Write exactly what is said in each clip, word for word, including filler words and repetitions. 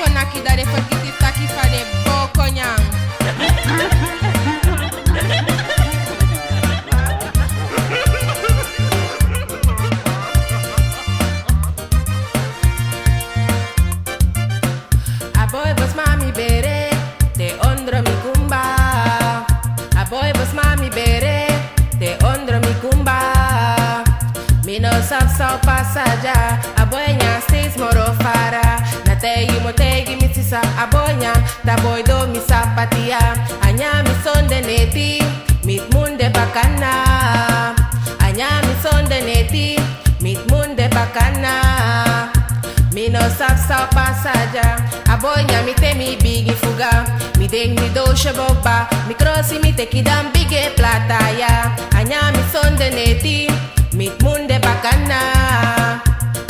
Kon naki, dan den fergiti fu taki fa den boko nyan. A boi bosma mi bere, te ondro mi kumba. A boi bosma mi bere, te ondro mi kumba. Mi no sabi san o pasa dya. A boi nyan steeds moro fara. Na taigi mi o taigi mi sisa. A boi nyan, dan a boi doro mi sapati ya. A nyan mi sonde neti, mi tmunde bakana. A nyan mi sonde neti, mi tmunde bakana. Mi no sabi san o pasa dya. A boi nyan mi te mi bigin fuga. Mi denki mi dosi boba. Mi krosi, mi teki dan bigi plata ya. A nyan mi sonde neti, mi tmunde bakana.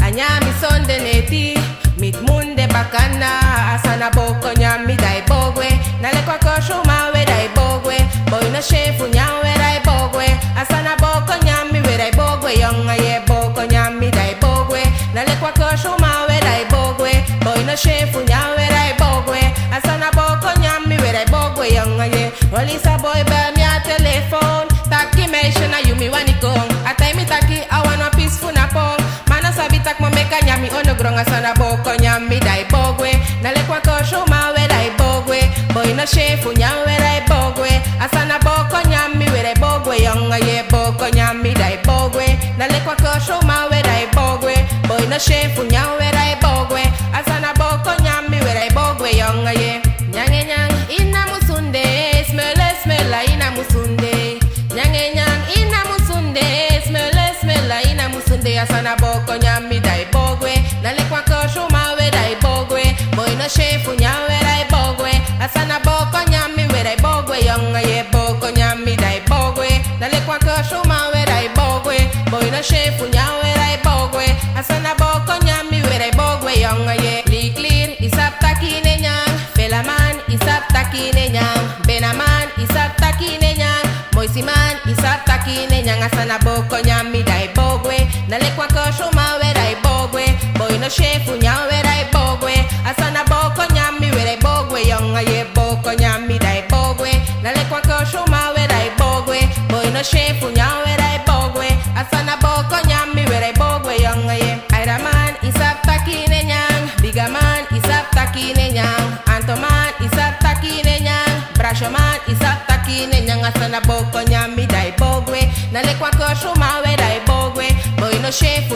A nyan mi sonde neti, mi tmunde bakana. A san na boko nyan mi, dan i bo gwe. Na leki wan kosruman we, dan i bo gwe. Boi no si en fu nyan we, dan i bo gwe. A san na boko nyan mi we, dan i bo gwe. Yonga ye, boko nyan mi, dan i bo gwe. Na leki wan kosruman we, dan i bo gwe. Boi no si en fu nyan we, dan i bo gwe. A san na boko nyan mi we, dan i bo gwe. Yonga ye. Oli san boi bel mi a telefon. Taki meisje, na yu mi wani kon. A taigi mi taki a wani wan pisi fu na pon. Ma a no sabi taki mi o meki a nyan mi ondro gron. A san na boko nyan mi, dan i bo gwe. Na leki wan kosruman we, dan i bo gwe. Boi no si en fu nyan we, dan i bo gwe. A san na boko nyan mi we, dan i bo gwe. Yonga ye, boko nyan mi, dan i bo gwe. Na leki wan kosruman we, dan i bo gwe. Boi no si en fu nyan we, dan i bo gwe. A san na boko nyan mi we, dan i bo gwe. Yonga ye. Nyange nyan, ini a musunde, smele smele, ini a musunde. Nyange nyan, ini a musunde, smele smele, ini a musunde. A san na boko nyan mi, dan i bo gwe. Na leki wan kosruman we, dan i bo gwe. Boi no si en fu nyan we, dan i bo gwe. A san na boko nyan mi we, dan i bo gwe. Yonga ye, boko nyan mi, dan i bo gwe. Na leki wan kosruman we, dan i bo gwe. Boi no si en fu nyan we, dan i bo gwe. A san na boko nyan mi we, dan i bo gwe. Yonga ye. Liklir, i sabi taki ne nyan. Felaman, i sabi taki ne nyan. Benaman, i sabi taki ne nyan. Moisiman, i sabi taki ne nyan. A san na boko nyan mi, dan i bo gwe. Na leki wan kosruman we, dan i bo gwe. Boi no si en fu nyan we, dan i bo gwe. A san na boko nyan mi we, dan i bo gwe. Yonga ye, boko nyan mi, dan i bo gwe. Na leki wan kosruman we, dan i bo gwe. Boi no si en fu nyan we, dan i bo gwe. A san na boko nyan mi we, dan i bo gwe. Yonga ye. Aidaman, i sabi taki ne nyan. Bigaman, i sabi taki ne nyan. Antoman, i sabi taki ne nyan. Brashoman, i sabi taki ne nyan. A san na boko nyan mi, dan i bo gwe. Na leki wan kosruman we, dan i bo gwe. Boi no si en fu